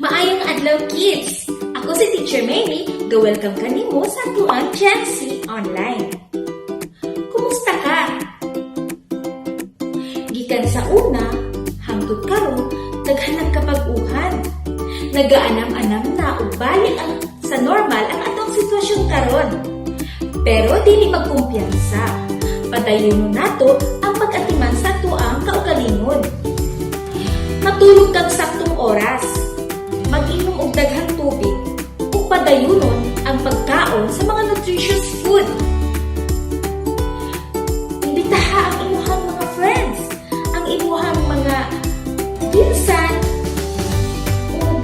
Maayong adlaw, kids! Ako si Teacher Mamie, ga-welcome kanimo sa atuang Gen Z Online. Kumusta ka? Gikan sa una, hangtod karon, daghan nang kabag-uhan. Nagaanam-anam na ug balik ang sa normal ang atong sitwasyon karon. Pero dili magkumpiyansa. Padayonon nato ang pag-atiman sa atuang kaugalingon. Matulog kag saktong oras. Mag-inom og daghang tubig ug padayunon ang pagkaon sa mga nutritious food. Imbitaha ang imuhang mga friends, ang imuhang mga pinsan, ug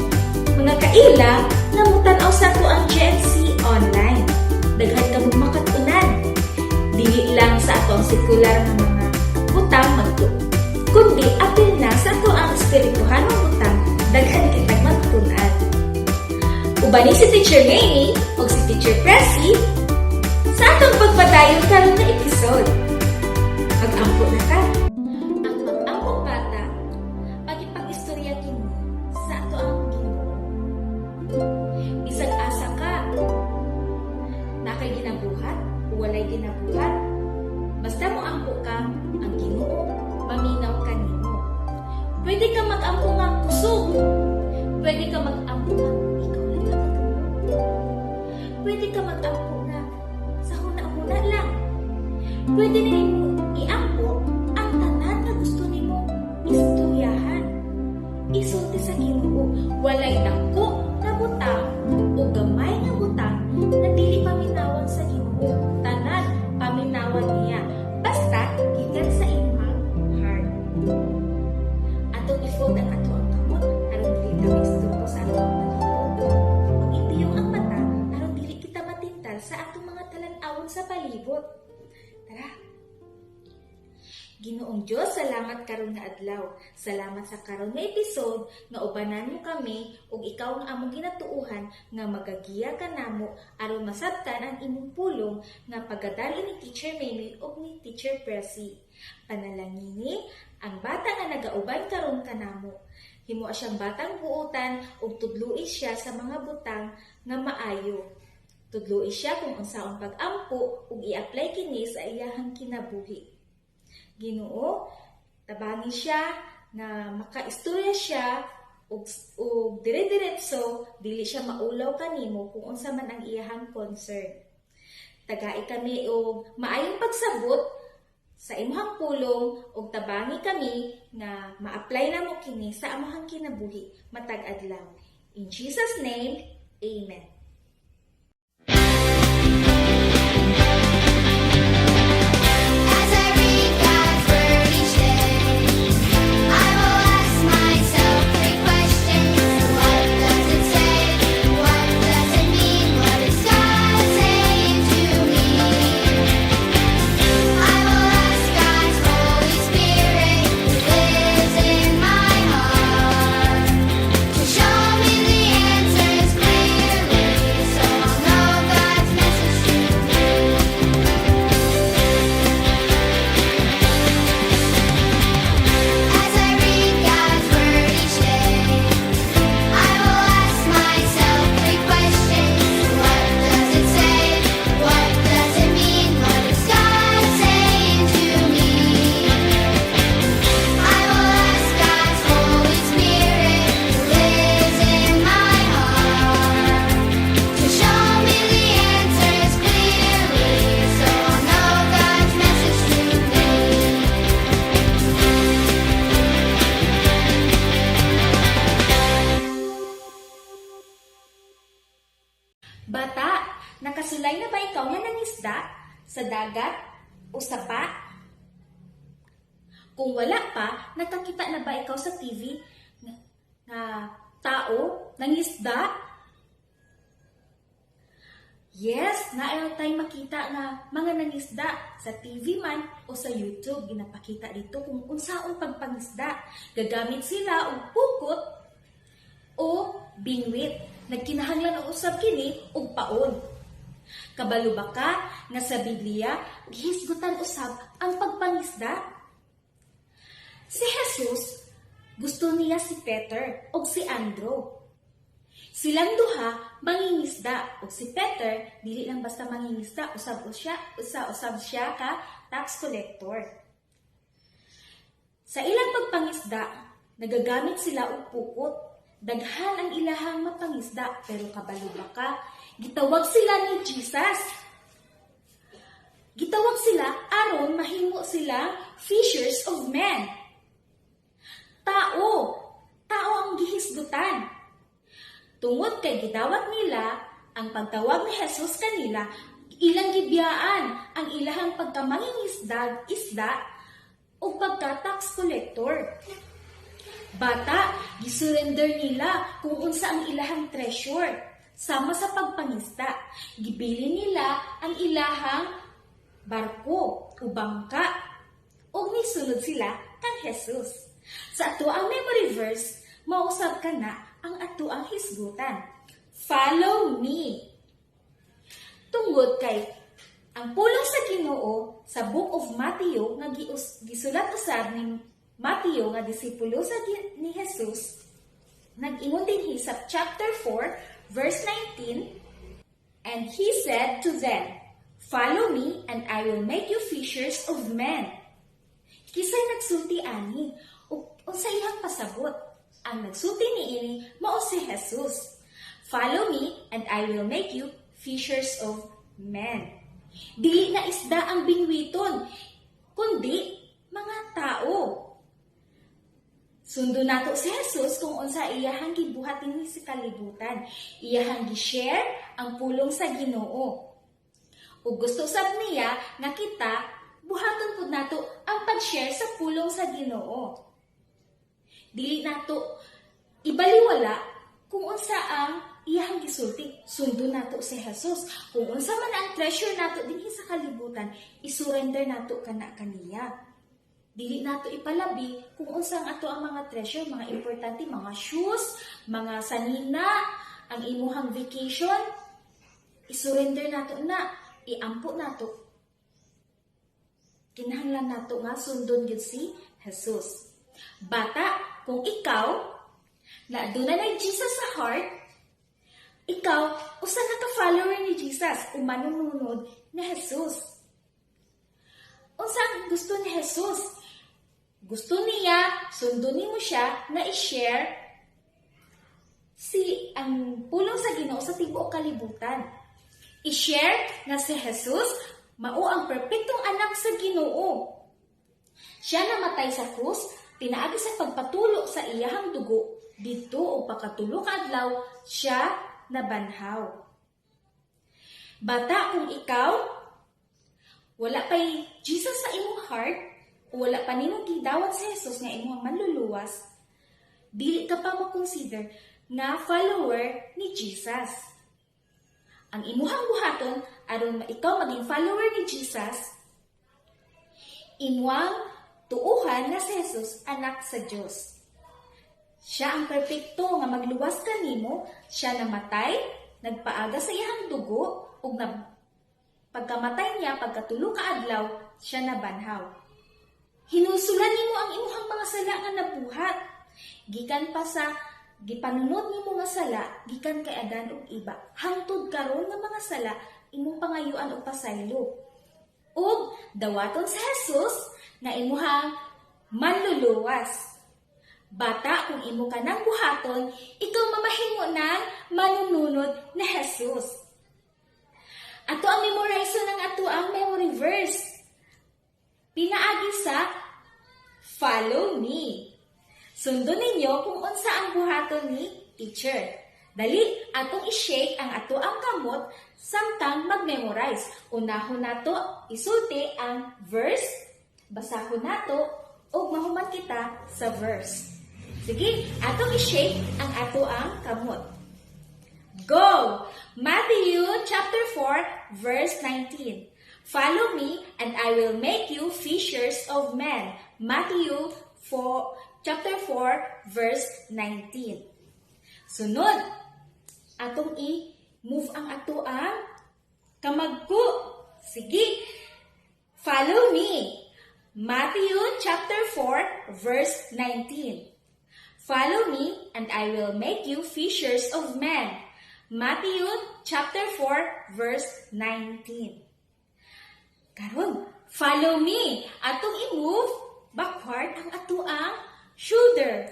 mga kaila nga mutan-aw sa atoang GNC Online. Daghan ka mong makatunan. Dili lang sa atoang sekular nga mga butang magtu kundi apil na sa atoang espirituhanong butang, daghan kitag matun-an. Uban ni si Teacher Mamie ug si Teacher Pressy sa atong pagpadayon karon na episode. Mag-ampo na ta. Ang mag-ampo, bata, pag-ipag-istorya kini sa atoang Ginoo. Bisag asa ka, naa kay ginabuhat o walay ginabuhat, basta mo ampo ka, ang Ginoo maminaw kanimo. Pwede ka mag-ampo nga kusog. Pwede ka mag-ampo nga ikaw lang nakatulog. Pwede ka mag-ampo nga sa huna-huna lang. Pwede nimo iampo ang tanan nga gusto nimo istoryahan. Isulti sa Ginoo, walay dako nga butang o gamay nga butang na dili paminawan sa Ginoo. Tanan paminawan niya basta gikan sa imong heart. Atong i-fold ang atoang kamot aron dili ta maistorbo sa atong palibot. Ug ipiyong ang mata aron dili kita matintal sa atong mga talan-awon sa palibot. Tara. Ginoong Diyos, salamat karon nga adlaw. Salamat sa karon nga episode nga ubanan mo kami ug ikaw ang among ginatuohan nga magagiya ka namo aron masabtan ang imong pulong nga pagadali ni Teacher Mamie ug ni Teacher Pressy. Panalangini ang bata nga nagauban karon kanamo. Himoa siyang batang buotan ug tudloi siya sa mga butang nga maayo. Tudloi siya kung unsaon pag-ampo ug i-apply kini sa iyahang kinabuhi. Ginoo, tabangi siya nga makaistorya siya ug dire-diretso, dili siya maulaw kanimo kung unsa man ang iyahang concern. Tagai kami og maayong pagsabot sa imong pulong ug tabangi kami nga ma-apply namo kini sa among kinabuhi matag adlaw. In Jesus' name, amen. As I read God's word each day, I will ask myself three questions. What does it say? What does it mean? What is God saying to me? I will ask God's Holy Spirit, who lives in my heart, to show me the answers clearly, so I'll know God's message to me. As I read God's word each day, I will ask myself three questions. What does it say? What does it mean? What is God saying to me? I will ask God's Holy Spirit, who lives in my heart, to show me the answers clearly, so I'll know God's message to me. Bata, nakasulay na ba ikaw nga nangisda sa dagat o sapa? Kung wala pa, nakakita na ba ikaw sa TV nga tao nangisda? Yes, naa tay makita nga mga nangisda sa TV man o sa YouTube. Ginapakita dito kung unsaon pagpangisda. Gagamit sila og pukot o bingwit. Nagkinahanglan usab kini og paon. Kabalo ba ka nga sa Biblia gihisgutan usab ang pagpangisda? Si Jesus, gusto niya si Peter o si Andrew. Silang duha mangingisda ug si Peter dili lang basta mangingisda, usab siya, usa usab siya ka tax collector. Sa ilang pagpangisda, nagagamit sila og pukot. Daghan ang ilahang mapangisda, pero kabalo ba ka? Gitawag sila ni Jesus. Gitawag sila aron mahimo sila fishers of men. Tao, tao ang gihisgutan. Tungod kay gidawat nila ang pagtawag ni Jesus kanila, ilang gibiyaan ang ilahang pagkamangingisda isda o pagka-tax collector. Bata, gisurrender nila kung unsa ang ilahang treasure. Sama sa pagpangisda, gibilin nila ang ilahang barko o bangka ug nisunod sila kang Jesus. Sa ato ang memory verse, mausab ka na ang ato ang hisgutan. "Follow me." Tungod kay ang pulong sa Ginoo sa Book of Matthew nga gisulat usab ni Matthew nga disipulo sa ni Jesus, nag-ingon dinhi sa chapter 4 verse 19, "And he said to them, 'Follow me and I will make you fishers of men.'" Kinsay nagsulti ani ug unsa iyang pasabot? Ang nagsulti niini mao si Jesus. "Follow me and I will make you fishers of men." Dili na isda ang bingwiton, kundi mga tao. Sundon nato si Jesus kung unsa iyahang gibuhat dinhi sa kalibutan. Iyahang gi-share ang pulong sa Ginoo. Ug gusto sab niya nga kita buhaton pud nato ang pag-share sa pulong sa Ginoo. Dili nato ibaliwala kung unsa ang iyahang gisulti. Sundon nato si Jesus. Kung unsa man ang treasure nato dinhi sa kalibutan, isurrender nato kana kaniya. Dili nato ipalabi kung unsa ang ato ang mga treasure, mga importante, mga shoes, mga sanina, ang imuhang vacation, isurrender nato na, iampo nato. Kinahanglan nato nga sundon gyud si Jesus. Bata, kung ikaw na aduna na Jesus sa heart, ikaw usa na ka follower ni Jesus o manununod ni Jesus. Unsa ang gusto ni Jesus? Gusto niya, sundon nimo siya na i-share si ang pulong sa Ginoo sa tibuok kalibutan. I-share nga si Jesus mao ang perpektong anak sa Ginoo. Siya namatay sa krus pinaagi sa pagpatulo sa iyahang dugo didto ug pagkatulo ka adlaw siya nabanhaw. Bata, kung ikaw wala pay Jesus sa imong heart, o wala pa nimo gidawat si Jesus nga imong manluluwas, dili ka pa mo-consider nga follower ni Jesus. Ang imuhang buhaton aron ikaw maging follower ni Jesus, imuhang tuuhan nga si Jesus anak sa Dios. Siya ang perpekto nga magluwas kanimo, siya namatay, nagpaaga sa iyang dugo ug na pagkamatay niya, pagkatulo ka adlaw, siya nabanhaw. Hinulsulan nimo ang imuhang mga sala nga nabuhat. Gikan pa sa gipanunod nimo nga sala, gikan kay Adan ug Eva, hangtod karon nga mga sala, imong pangayuan og pasaylo. Ug dawaton si Jesus nga imuhang manluluwas. Bata, kung imo ka nang buhaton, ikaw mamahimo ng manununod ni Jesus. Ato ang memorize ng ato ang memory verse. Pinaagi sa "Follow me." Sundon ninyo kung unsa ang buhaton ni teacher. Dali, atong i-shake ang ato ang kamot samtang mag-memorize. Unahon nato isulti ang verse, basahon nato ug mahuman kita sa verse. Sige, atong i-shake ang ato ang kamot. Go! Matthew chapter 4 verse 19. "Follow me and I will make you fishers of men." Matthew 4, chapter 4 verse 19. Sunod, atong i-move ang ato ang kamagko. Sige, follow me. Matthew chapter 4 verse 19. Follow me and I will make you fishers of men. Matthew chapter 4 verse 19. Karon, follow me. Atong i-move backward ang atoang shoulder.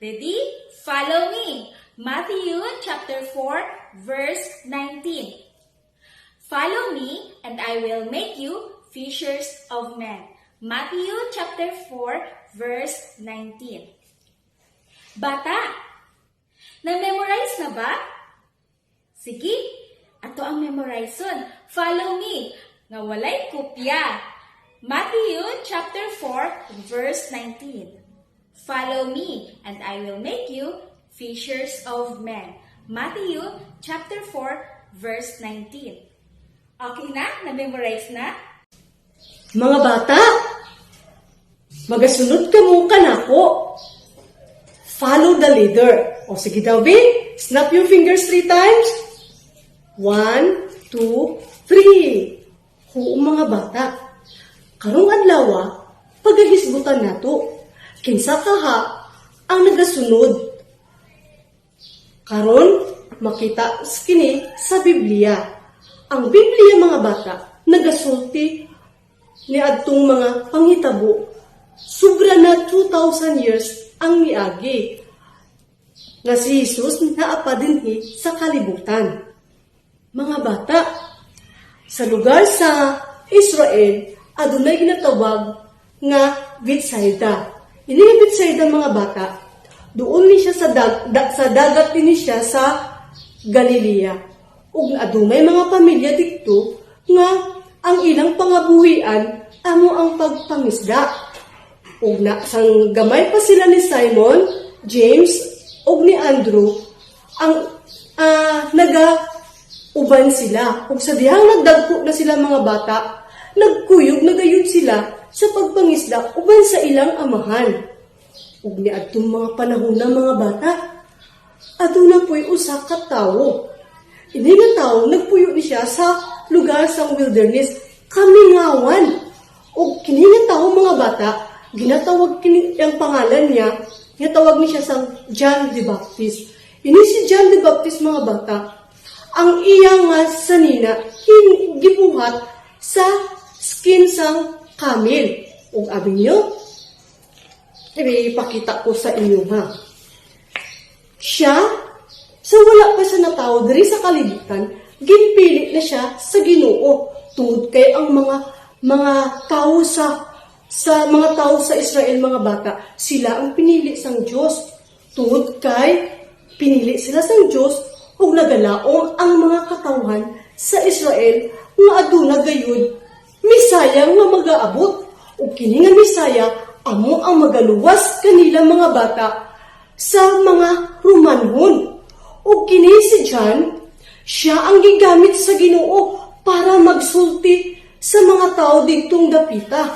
Ready? Follow me. Matthew chapter 4 verse 19. Follow me and I will make you fishers of men. Matthew chapter 4 verse 19. Bata, na-memorize na ba? Sige, ato ang memorizon. Follow me, nga walay kopya. Matthew chapter 4 verse 19. Follow me and I will make you fishers of men. Matthew chapter 4 verse 19. Okay na? Na-memorize na? Mga bata, magasunod kamo kanako. Follow the leader. O sige daw, B. Snap your fingers three times. One, two, three. Huo, mga bata. Karong adlaw, pagahisgutan nato. Kinsa kaha ang nagasunod? Karon, makita kini sa Biblia. Ang Biblia, mga bata, nagasulti ni adtong mga panghitabo. Sobra na 2,000 years ang miagi nga si Jesus naa pa dinhi sa kalibutan. Mga bata, sa lugar sa Israel, adunay ginatawag nga Bethsaida. Ini nga Bethsaida, mga bata, duol ni siya sa dagat din siya sa Galilea. Ug adunay mga pamilya didto nga ang ilang pangabuhian amo ang pagpangisda. Ug na sang gamay pa sila ni Simon, James ug ni Andrew ang naga uban sila. Ug sa dihang nagdagko na sila, mga bata, nagkuyog na gayud sila sa pagpangisda uban sa ilang amahan. Ug niadtong mga panahon na, mga bata, aduna po'y usa ka tawo. Ini nga tawo nagpuyo ni siya sa lugar sa wilderness, kamingawan. Ug kini nga tawo, mga bata, ginatawag kini ang pangalan niya, ginatawag ni siya sang John the Baptist. Ini si John the Baptist, mga bata, ang iya nga sanina gibuhat sa skin sang camel. Ug abi niyo, ipakita ko sa inyo ha. Siya, sa wala pa siya natawo diri sa kalibutan, ginpili na siya sa Ginoo tungod kay ang mga tao sa Israel, mga bata, sila ang pinili sang Dios. Tungod kay pinili sila sang Dios ug nagalaom ang mga katawhan sa Israel nga aduna gayud Misaya nga magaabot, ug kini nga Misaya amo ang magaluwas kanila, mga bata, sa mga Romanhon. Ug kini si John, siya ang gigamit sa Ginoo para magsulti sa mga tao didtong dapita.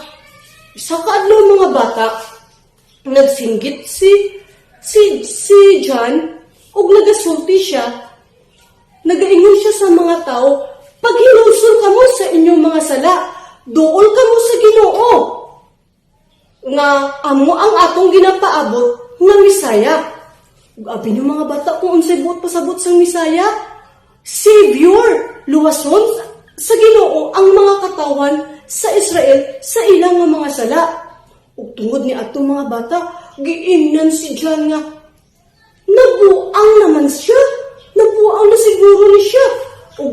Sa kaadlaw, mga bata, nagsinggit si John ug nagasulti siya. Nagaingon siya sa mga tao, "Paghinulsol kamo sa inyong mga sala, duol kamo sa Ginoo nga amo ang atong ginapaabot nga Misaya." Ug abi niyo, mga bata, kung unsay buot pasabot sang Misaya? Savior, luwason sa Ginoo ang mga katawan sa Israel sa ilang nga mga sala. Ug tungod ni atong, mga bata, giingnan si John nga nabuang naman siya. Nabuang na siguro ni siya. Ug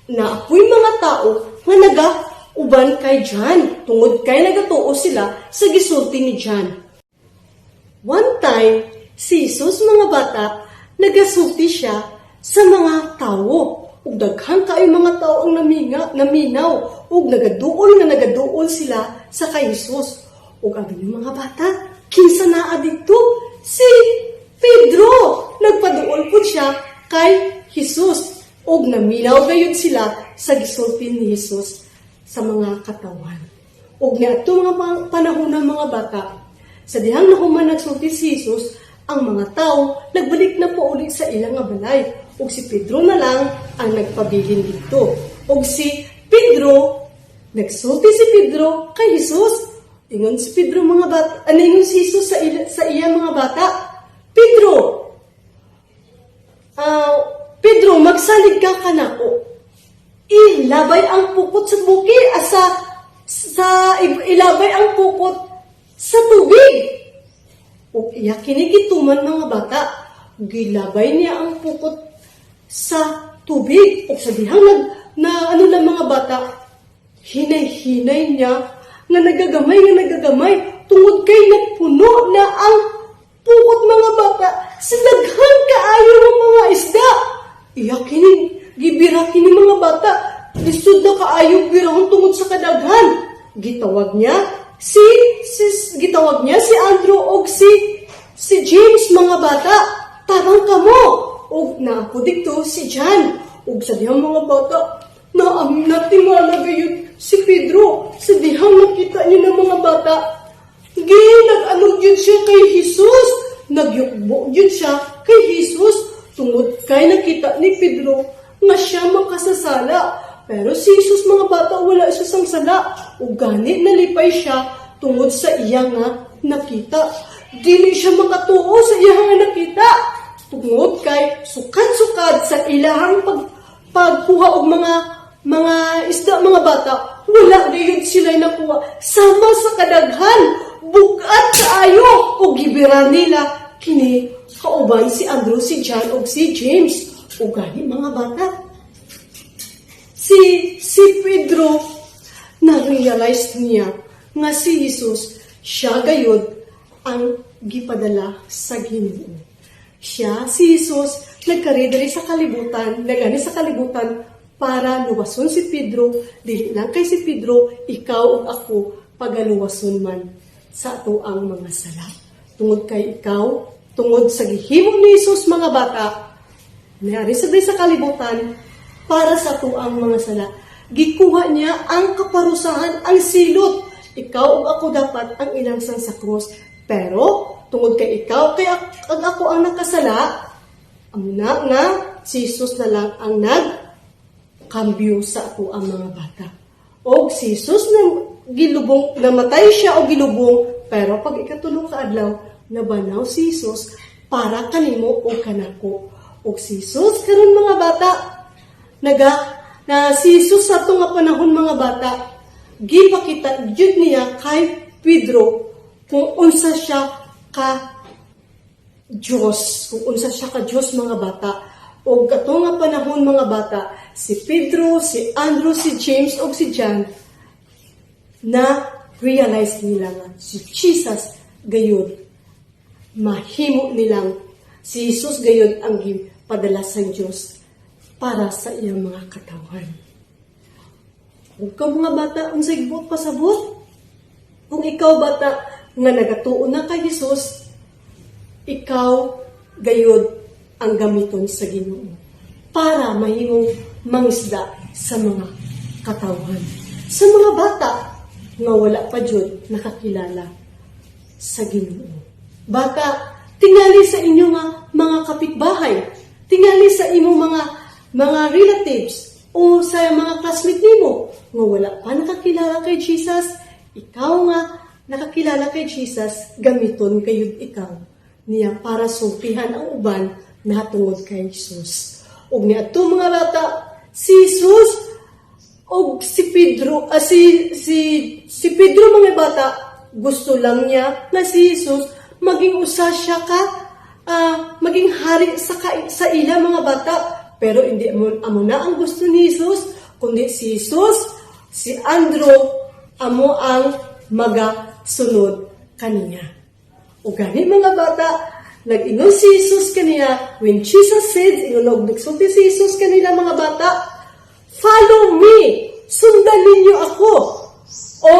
naapoy mga tao nga naga uban kay John tungod kay nagatuo sila sa gisulti ni John. One time, si Jesus, mga bata, nagasulti siya sa mga tawo. Ug daghan kaayo mga tao ang naminaw ug nagaduol nga nagaduol sila sa kay Jesus. Ug abi niyo, mga bata, kinsa naa didto? Si Pedro! Nagpaduol pud siya kay Jesus. Ug naminaw gayud sila sa gisulti ni Jesus sa mga katawan. Ug niadto mga panahon ng, mga bata, sa dihang nahuman nagsulti si Jesus, ang mga tao nagbalik na po uli sa ilang nga balay. Ug si Pedro na lang ang nagpabilin didto. Ug si Pedro, nagsulti si Pedro kay Jesus. Ingon si Pedro, mga bata, ano ingon si Jesus sa iya, mga bata? ka kanako. Ilabay ang pukot sa buki, ah, sa ilabay ang pukot sa tubig. Ug iya kini gituman, mga bata, gilabay niya ang pukot sa tubig. Ug sa dihang nag, na ano lang, mga bata, hinay-hinay niya nga nagagamay tungod kay nagpuno na ang pukot, mga bata, sa daghan kaayo ng mga isda. Iya kini gibira kini, mga bata, lisod na kaayo birahon tungod sa kadaghan. Gitawag niya si Andrew og si James, mga bata, "Tabang kamo." Og naa pod didto si John. Ug sa dihang, mga bata, na natingala gayud si Pedro sa dihang nakita niya ng mga bata. Gi nag-ano gyud siya kay Jesus. Nagyukbo gyud siya kay Jesus tungod kay nakita ni Pedro nga siya makasasala. Pero si Jesus, mga bata, wala siya sang sala. Ug gani nalipay siya tungod sa iya nga nakita. Dili siya makatuo sa iya nga nakita. Tungod kay sukad-sukad sa ilahang pagkuha og mga isda, mga bata, wala gayud sila nakuha sama sa kadaghan, bugat kaayo. Ug gibira nila kini kauban si Andrew, si John ug si James. Ug gani, mga bata, si Pedro, na-realize niya nga si Jesus siya gayud ang gipadala sa Ginoo. Siya, si Jesus, nagkari diri sa kalibutan, nagani sa kalibutan para luwason si Pedro, dili lang kay si Pedro, ikaw ug ako pagaluwason man sa ato ang mga sala. Tungod kay ikaw, tungod sa gihimo ni Jesus, mga bata, niari sa diri sa kalibutan para sa atuang mga sala. Gikuha niya ang kaparusahan, ang silot. Ikaw ug ako dapat ang ilangsang sa krus. Pero, tungod kay ikaw, kay ang ako ang nakasala, amo na nga si Jesus na lang ang nag kambyo sa ato ang mga bata. Og si Jesus na gilubong, namatay siya o gilubong, pero pag ikatulong ka adlaw, nabanaw si Jesus para kanimo o kanako. Og si Jesus karon, mga bata, naga na si Jesus sa ato nga panahon, mga bata, gipakita jud niya kay Pedro kung unsa siya ka Diyos, kung unsa siya ka Diyos, mga bata. O kato nga panahon, mga bata, si Pedro, si Andrew, si James ug si John na realize nila nga si Jesus gayud mahimo nilang si Jesus gayud ang gipadala sa Diyos para sa iyang mga katawhan. Ug ka, mga bata, unsay buot pasabot? Kung ikaw, bata, nga nagatuo na kay Jesus, ikaw gayud ang gamiton sa Ginoo para mahimong mangisda sa mga katawhan. Sa mga bata nga wala pa jud nakakilala sa Ginoo. Bata, tingali sa inyo nga mga kapitbahay, tingali sa imong mga relatives o sa mga classmate nimo nga wala pa nakakilala kay Jesus, ikaw nga nakakilala kay Jesus, gamiton kayod ikaw niya para sultihan ang uban natungod kay Jesus. Ug niadto, mga bata, si Jesus og si Pedro, si si si Pedro, mga bata, gusto lang niya na si Jesus maging usa siya ka maging hari sa ila, mga bata. Pero hindi amo, amo na ang gusto ni Jesus, kundi si Jesus, si Andrew, amo ang magasunod kaniya. O gani, mga bata, nag-ingon si Jesus kaniya, when Jesus said, ingon og nagsulti si Jesus kanila, mga bata, "Follow me, sundan ninyo ako." O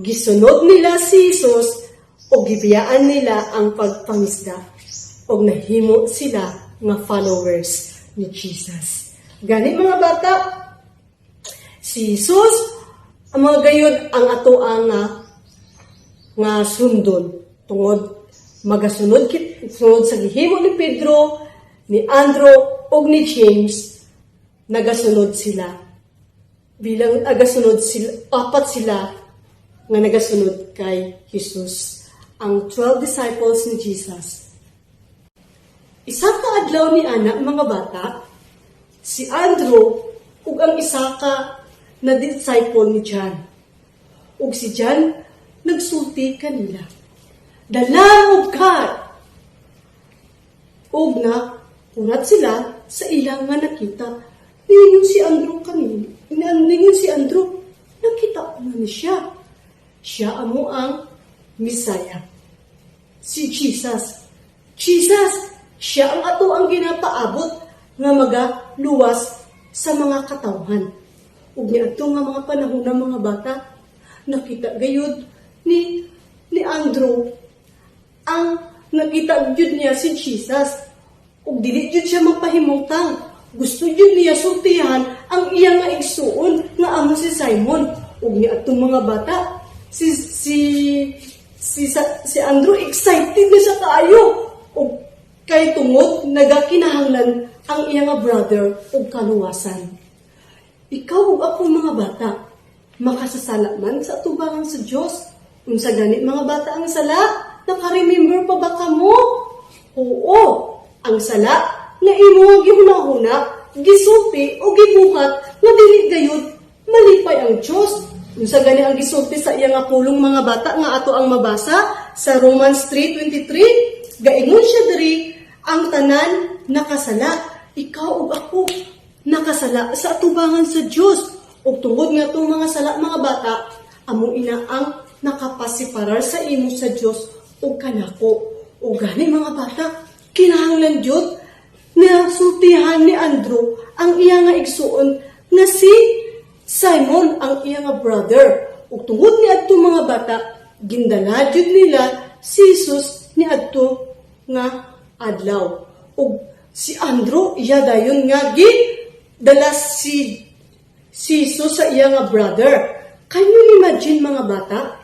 gisunod nila si Jesus, o gibiyaan nila ang pagpangisda. O nahimo sila nga followers ni Jesus. Gani, mga bata, si Jesus, ang mga gayod ang ato ang nga sundon tungod magasunod kit sunod sa gihimo ni Pedro, ni Andrew ug ni James. Nagasunod sila bilang agasunod sila, apat sila nga nagasunod kay Jesus, ang 12 disciples ni Jesus. Isa ka adlaw ni ana, mga bata, Si Andrew ug ang isa ka na disciple ni John. Ug si John nagsulti kanila, "The Lamb of God!" Ug nakurat sila sa ilang nga nakita. Ningon si Andrew kanina. Ningon si Andrew, "Nakita ko na ni siya. Siya amo ang Messiah." Si Jesus. Jesus, siya ang ato ang ginapaabot nga magaluwas sa mga katawhan. Ug niadto nga mga panahon ng mga bata, nakita gayud ni Andrew ang nakita gyud niya si Jesus. Ug dili gyud siya magpahimutang. Gusto gyud niya sultihan ang iya nga igsuon nga amo si Simon. Ug niadtong mga bata, si si si si Andrew, excited na siya kaayo. Ug kay tungod nagakinahanglan ang iya nga brother og kaluwasan. Ikaw ug ako, mga bata, makasasala man sa atubangan sa Dios. Unsa gani, mga bata, ang sala? Naka-remember pa ba kamo? Oo, ang sala nga imo gihuna-huna, gisulti o gibuhat nga dili gayud malipay ang Dios. Unsa gani ang gisulti sa iya nga pulong, mga bata, nga ato ang mabasa sa Romans 3:23? Gaingon siya diri, ang tanan nakasala. Ikaw ug ako nakasala sa atubangan sa Dios. Ug tungod nga itong mga sala, mga bata, amo ina ang nakapasiparar sa imo sa Dios ug kanako. Ug gani, mga bata, kinahanglan jud na sultihan ni Andrew ang iya nga igsuon nga si Simon, ang iya nga brother. Ug tungod ni adto, mga bata, gindala jud nila si Jesus ni adto nga adlaw. Ug si Andrew, iya dayon nga gi dala si Jesus sa iya nga brother. Can you imagine, mga bata,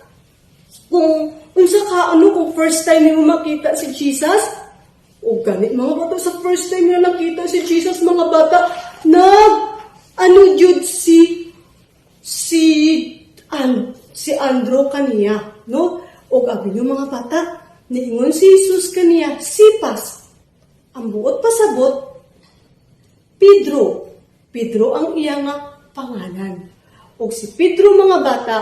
kung unsa ka ano kung first time nimo makita si Jesus? O gani, mga bata, sa first time na nakita si Jesus, mga bata, nag ano jud si Andrew kaniya, no? Og abi niyo, mga bata, niingon si Jesus kaniya, "Cephas." Ang buot pasabot, Pedro. Pedro ang iya nga pangalan. Og si Pedro, mga bata,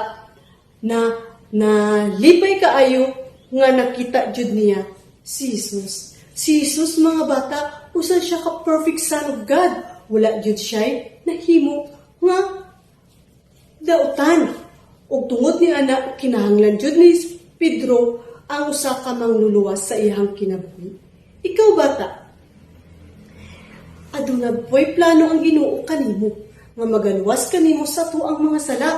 na nalipay kaayo nga nakita jud niya si Jesus. Si Jesus, mga bata, usa siya ka perfect Son of God. Wala jud siya nahimo nga dautan. Ug tungod ni ana, kinahanglan jud ni Pedro ang usa ka mangluluwas sa iyang kinabuhi. Ikaw, bata, aduna po'y plano ang Ginoo kanimo nga magaluwas kanimo sa tuang mga sala.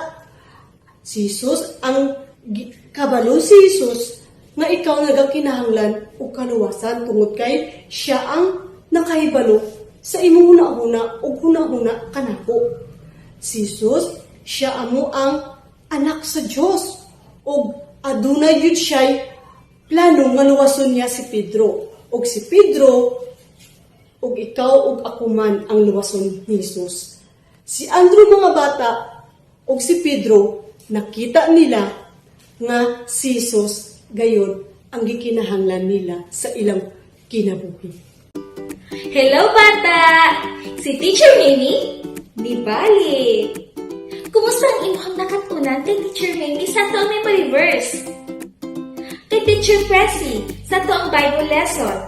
Si Jesus ang kabalo si Jesus nga ikaw nagakinahanglan og kaluwasan tungod kay siya ang nakahibalo sa imong hunahuna ug hunahuna kanako. Si Jesus, siya amo ang anak sa Dios ug adunay gyud siya'y plano nga luwason niya si Pedro. Ug si Pedro ug ikaw ug ako man ang luwason ni Jesus. Si Andrew, mga bata, ug si Pedro, nakita nila nga si Jesus gayon ang gikinahanglan nila sa ilang kinabuhi. Hello, bata! Si Teacher Mimi, nibalik. Kumusta ang imong nakatunan kay Teacher Mimi sa atoang memory verse? Kay Teacher Pressy sa atoang Bible lesson?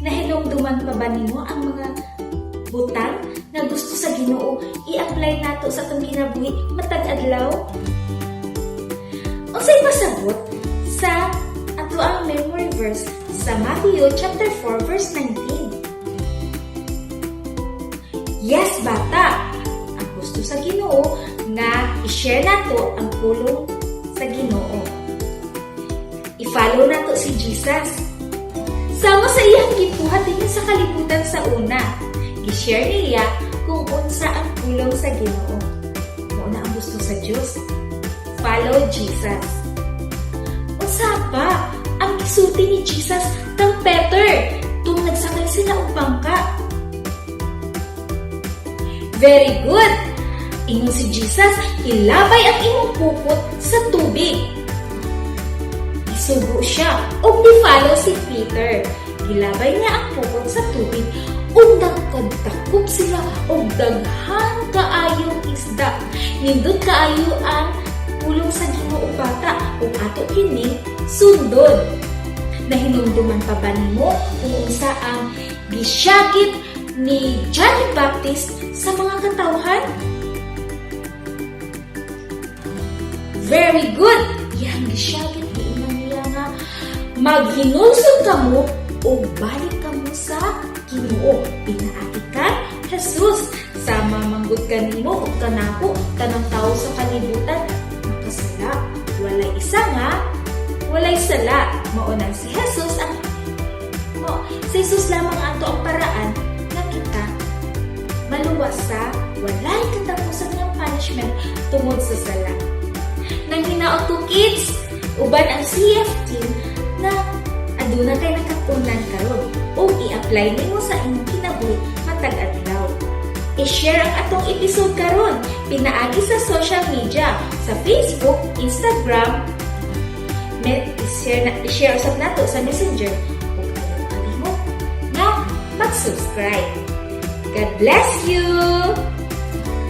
Nahinumduman pa ba nimo ang mga butang nga gusto sa Ginoo i-apply nato sa atong kinabuhi matag adlaw? Unsay pasabot sa atoang memory verse sa Matthew chapter 4 verse 19? Yes, bata! Ang gusto sa Ginoo nga i-share nato ang pulong sa Ginoo. I-follow nato si Jesus. Sama sa iyang gibuhat dinhi sa kalibutan sa una. Gi-share niya kung unsa ang pulong sa Ginoo. Mao na ang gusto sa Dios. Follow Jesus. Unsa pa ang gisulti ni Jesus kang Peter tung nagsakay sila og bangka? Very good! Ingon si Jesus, "Ilabay ang imong pukot sa tubig." Isugo siya og ni-follow si Peter. Gilabay niya ang pukot sa tubig. Ug nakadakop sila og daghan kaayong isda. Nindot kaayo ang pulong sa Ginoo, bata, ug ato kini sundon. Nahinumduman pa ba nimo kung unsa ang gisyagit ni John the Baptist sa mga katawhan? Very good! Iyang gisyagit, giingon niya nga maghinulsol kamo o balik kamo sa Ginoo pinaagi kang Jesus. Sama manggod kanimo ug kanako, tanang tawo sa kalibutan makasala. Walay isa nga walay sala. Mao nang si Jesus ang mo si Jesus lamang ato ang paraan nga kita maluwas sa walay katapusan ng punishment tungod sa sala. Nang hinaot ko, kids, uban ang CF team na aduna kay nakatunan karon ug i-apply nimo sa imong kinabuhi matag adlaw. I-share ang atong episode karon pinaagi sa social media, sa Facebook, Instagram, i-share usab nato sa Messenger ug ayaw kalimot nga mag-subscribe. God bless you!